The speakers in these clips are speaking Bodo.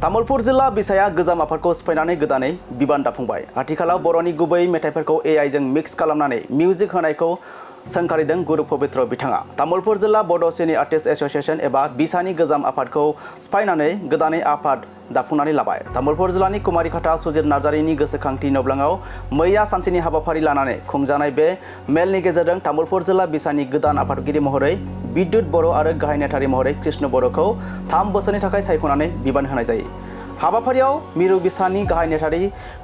तामुलपुर जिल्ला बिसाया गोजाम आफादखौ सिफायनानै गोदानै बिबान दाफुंबाय। आथिखालाव बर'नि गुबै मेथाइफोरखौ AI जों मिक्स खालामनानै मिउजिक होनायखौ सोंखारिदों गुरु पबित्र बिथाङा। तामुलपुर जिल्ला बड' सिनि आर्टिस्ट एस'सिएशन एबा बिसानि गोजाम आफादखौ सिफायनानै गोदानै आफाद दाफुंनानै लाबाय। तामुलपुर जिल्लानि कुमारिघाटा सुजित नार्जारिनि गोसोखांथि नब्लाङाव मैया सानसेनि हाबाफारि लानानै खुंजानाय बे मेलनि गेजेरजों तामुलपुर जिल्ला बिसानि गोदान आफादगिरि महरै बिद्युत बर' आरो गाहाय नेथारि महरै कृष्ण बर'खौ 3 बोसोरनि थाखाय सायख'नानै बिबान होनाय जायो। हाबाफारियाव मिरु बिसानि गाहाय नेथारि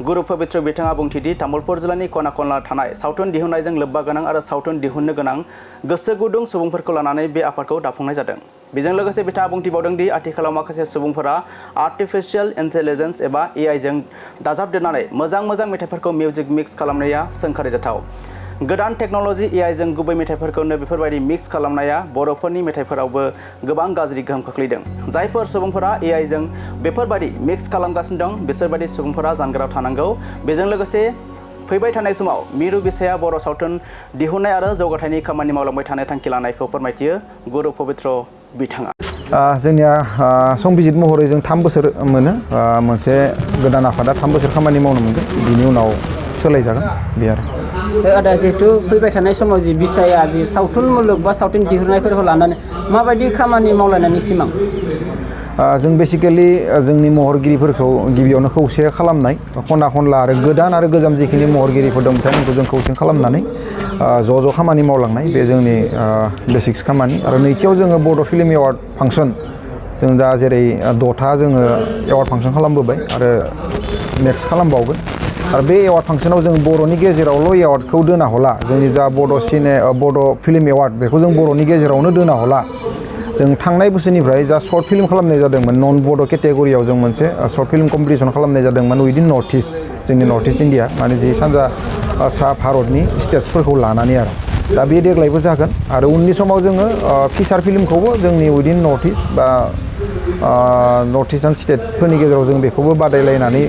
गुरु पबित्र बिथाङा बुंथिदि तामुलपुर जिल्लानि खना खनला थानाय सावथुन दिहुननायजों लोब्बा गोनां आरो सावथुन दिहुननो गोनां गोसो गुदुं सुबुंफोरखौ लानानै बे आफादखौ दाफुंनाय जादों। बेजों लोगोसे बिथाङा बुंथिबावदों दि आथिखालाव माखासे सुबुंफोरा आर्टिफिशियेल इन्टेलिजेन्स एबा AI जों दाजाबदेरनानै मोजां मेथाइफोरखौ मिउजिक मिक्स खालामनाया सोंखारिजाथाव। गोदान टेक्न'लजि AI जों गुबै मेथाइफोरखौनो बेफोरबायदि मिक्स खालामनाया बर'फोरनि मेथाइफोरावबो गोबां गाज्रि गोहोम खोख्लैदों। जायफोर सुबुंफोरा AI जों बेफोरबायदि मिक्स खालामगासिनो दं बिसोरबायदि सुबुंफोरा जानगाराव थानांगौ। बेजों लोगोसे फैबाय थानाय समाव मिरु बिसाया बर' सावथुन दिहुननाय आरो जौगाथायनि खामानि मावलांबाय थानो थांखि लानायखौ फोरमायथियो गुरु पबित्र बिथाङा। जोंनिया संबिजित महरै जों 3 बोसोर मोनो। मोनसे गोदान आफादा 3 बोसोर खामानि मावनो मोनगोन, बिनि उनाव सोलायजागोन बे आरो। आदा जिहेतु फैबाय थानाय समाव जि बिसाया जि सावथुन मुलुग बा सावथुन दिहुननायफोरखौ लानानै माबायदि खामानि मावलायनायनि सिमां? जों बेसिकेलि जोंनि महरगिरिफोरखौ गिबियावनो खौसे खालामनाय, खना खनला आरो गोदान आरो गोजाम जिखिनि महरगिरिफोर दं बिथांमोनखौ जों खौसे खालामनानै ज' खामानि मावलांनाय बे जोंनि बेसिक्स खामानि। आरो नैथियाव जोङो बड' फिल्म एवार्ड फांसन जों दा जेरै 6था जोङो एवार्ड फांसन खालामबोबाय आरो नेक्स्ट खालामबावगोन। आरो बे एवार्ड फांसनाव जों बर'नि गेजेरावल' एवार्डखौ दोना हला, जोंनि जा बड' फिल्म एवार्ड बेखौ जों बर'नि गेजेरावनो दोना हला, जों थांनाय बोसोरनिफ्राय जा सर्ट फिल्म खालामनाय जादोंमोन नन बड' केटेगरियाव जों मोनसे सर्ट फिल्म कम्पिटिसन खालामनाय जादोंमोन उइदिन नर्थ इस्ट, जोंनि नर्थ इस्ट इण्डिया माने जि सानजा सा भारतनि स्टेट्सफोरखौ लानानै आरो दा बे देग्लायबो जागोन। आरो उननि समाव जोङो फिसार फिल्मखौबो जोंनि उइदिन नर्थ इस्ट बा नर्थ इस्टार्न स्टेटफोरनि गेजेराव जों बेखौबो बादायलायनानै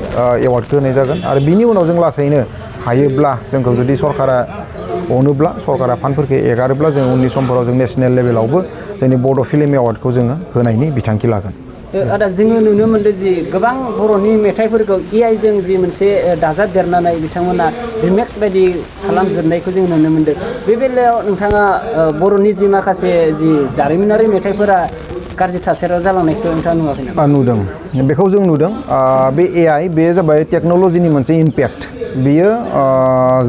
एवार्डखौ होनाय जागोन। आरो बिनि उनाव जों लासैनो हायोब्ला जोंखौ जुदि सरकारा अनोब्ला, सरकारा फान्डफोरखौ एगारोब्ला जों उननि समफोराव जों नेसनेल लेभेलावबो जोंनि बड' फिल्म एवार्डखौ जोङो होनायनि बिथांखि लागोन। आदा जोङो नुनो मोन्दों जि गोबां बर'नि मेथाइफोरखौ AI जों जि मोनसे दाजाबदेरनानै बिथांमोना रिमेक्स बायदि खालामजोबनायखौ जों नुनो मोन्दों। बे बेलायाव नोंथाङा बर'नि जि माखासे जि जारिमिनारि मेथाइफोरा गाज्रि थासारियाव जालांनायखौ नोंथाङा नुवाखै नामा? नुदों, बेखौ जों नुदों। बे AI बे जाबाय टेक्न'लजिनि मोनसे इम्पेक्ट, बेयो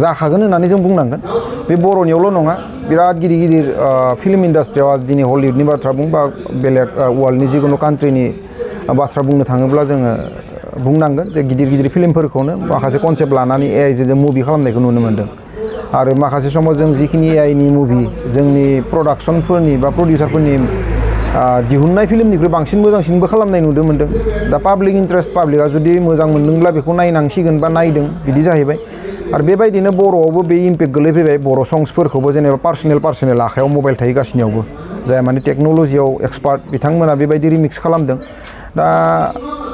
जाखागोन होननानै जों बुंनांगोन। बे बर'नियावल' नङा, बिराद गिदिर फिल्म इन्डास्ट्रियाव दिनै हलिउडनि बाथ्रा बुं बा बेलेग वर्ल्डनि जिखुनु कान्ट्रिनि बाथ्रा बुंनो थाङोब्ला जोङो बुंनांगोन जे गिदिर फिल्मफोरखौनो माखासे कनसेप्ट लानानै AI जों मुभि खालामनायखौ नुनो मोन्दों। आरो माखासे समाव जों जिखिनि AI नि मुभि जोंनि प्रडाक्सनफोरनि बा प्रडिउसारफोरनि दिहुननाय फिल्मनिख्रुइ बांसिन मोजांसिनबो खालामनाय नुनो मोन्दों। दा पाब्लिक इन्ट्रेस्ट, पाब्लिकआ जुदि मोजां मोन्दोंब्ला बेखौ नायनांसिगोन बा नायदों बिदि जाहैबाय। आरो बेबायदिनो बर'आवबो बे इम्पेक्ट गोलैफैबाय। बर' संग्सफोरखौबो जेनेबा पार्सनेल आखायाव मबाइल थायो गासिनियावबो, जाय माने टेक्न'लजियाव एक्सपार्ट बिथांमोना बेबायदि रिमिक्स खालामदों। दा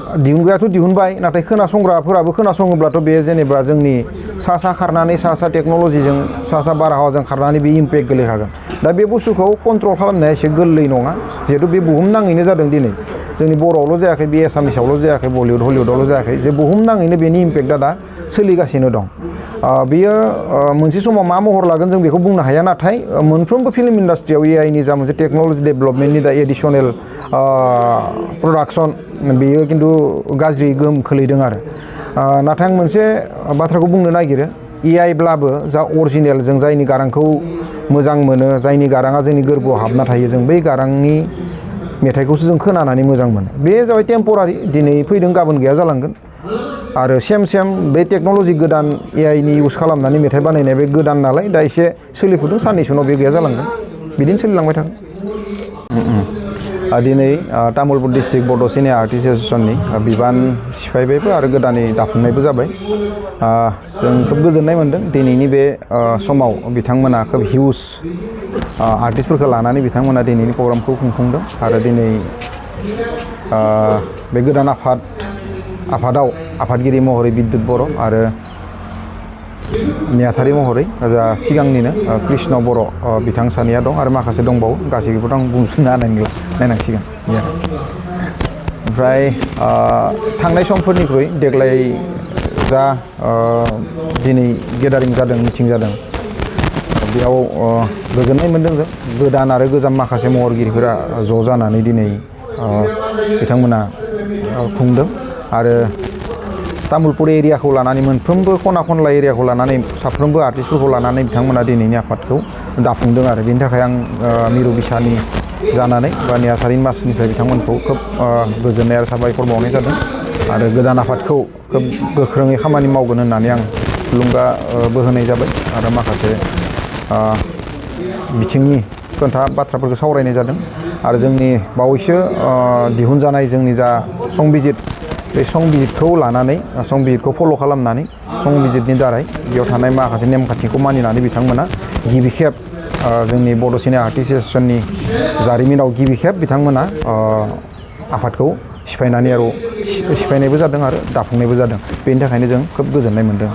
दिहुनग्रायाथ' दिहुनबाय, नाथाय खोनासंग्राफोराबो खोनासङोब्लाथ' बे जेनेबा जोंनि सा खारनानै सा टेक्न'लजिजों सा बारहावाजों खारनानै बे इम्पेक्ट गोलैखागोन। दा बे बुस्थुखौ कन्ट्रल खालामनाया एसे गोरलै नङा, जिहेतु बे बुहुमनाङैनो जादों दिनै। जोंनि बर'आवल' जायाखै, बे एसामिसावल' जायाखै, हलिउदावल' जायाखै, जे बुहुमनाङैनो बेनि इम्पेक्टआ दा सोलिगासिनो दं। बेयो मोनसे समाव मा महर लागोन जों बेखौ बुंनो हाया, नाथाय मोनफ्रोमबो फिल्म इन्डास्ट्रियाव AI नि जा मोनसे टेक्न'लजि डेभेलपमेन्टनि दा एडिसनेल प्रडाक्सन बेयो खिन्थु गाज्रि गोहोम खोलैदों आरो। नाथाय आं मोनसे बाथ्राखौ बुंनो नागिरो, AI ब्लाबो जा अरिजिनेल जों जायनि गारांखौ मोजां मोनो, जायनि गाराङा जोंनि गोरबोआव हाबना थायो, जों बै गारांनि मेथाइखौसो जों खोनानानै मोजां मोनो। बे जाबाय टेम्परारि, दिनै फैदों गाबोन गैया जालांगोन। आरो सेम बे टेक्न'लजि गोदान AI नि इउज खालामनानै मेथाइ बानायनाय बे गोदान नालाय दा एसे सोलिफुदों, साननैसो उनाव बे गैया जालांगोन, बिदिनो सोलिलांबाय थागोन। दिनै तामुलपुर डिस्ट्रिक्ट बड' सिनियर आर्टिस्ट एस'सिएशननि बिबान सिफायबायबो आरो गोदानै दाफुंनायबो जाबाय। जों खोब गोजोननाय मोन्दों दिनैनि बे समाव बिथांमोना खोब हिउज आर्टिस्टफोरखौ लानानै बिथांमोना दिनैनि प्रग्रामखौ खुंफुंदों। आरो दिनै बे गोदान आफादाव आफादगिरि महरै बिद्युत बर' आरो नेहाथारि महरै जा सिगांनिनो कृष्ण बर' बिथां सानैया दं आरो माखासे दंबावो, गासैखौबोथ' आं बुंफिननो हानाय नंला, नायनांसिगोन। ओमफ्राय थांनाय समफोरनिख्रुइ देग्लाय जा दिनै गेदारिं जादों मिटिं जादों बेयाव गोजोननाय मोनदों जों गोदान आरो गोजाम माखासे महरगिरिफोरा ज' जानानै दिनै बिथांमोना खुंदों आरो तामुलपुर एरियाखौ लानानै मोनफ्रोमबो खना खनला एरियाखौ लानानै साफ्रोमबो आर्टिस्टफोरखौ लानानै बिथांमोना दिनैनि आफादखौ दाफुंदों आरो बेनि थाखाय आं मिरु बिसानि जानानै बा नेहाथारिनि मासनिफ्राय बिथांमोनखौ खोब गोजोननाय आरो साबायखर बावनाय जादों आरो गोदान आफादखौ खोब गोख्रोङै खामानि मावगोन होननानै आं थुलुंगाबो होनाय जाबाय आरो माखासे बिथिंनि खोथा बाथ्राफोरखौ सावरायनाय जादों आरो जोंनि बावैसो दिहुनजानाय जोंनि जा संबिजित बे संबिजितखौ लानानै संबिजितखौ फल' खालामनानै संबिजितनि दारै बेयाव थानाय माखासे नेमखान्थिखौ मानिनानै बिथांमोना गिबि खेब जोंनि बड' सिने आर्टिस्ट एस'सियेसननि जारिमिनाव गिबि खेब बिथांमोना आफादखौ सिफायनायबो जादों आरो दाफुंनायबो जादों बेनि थाखायनो जों खोब गोजोननाय मोनदों।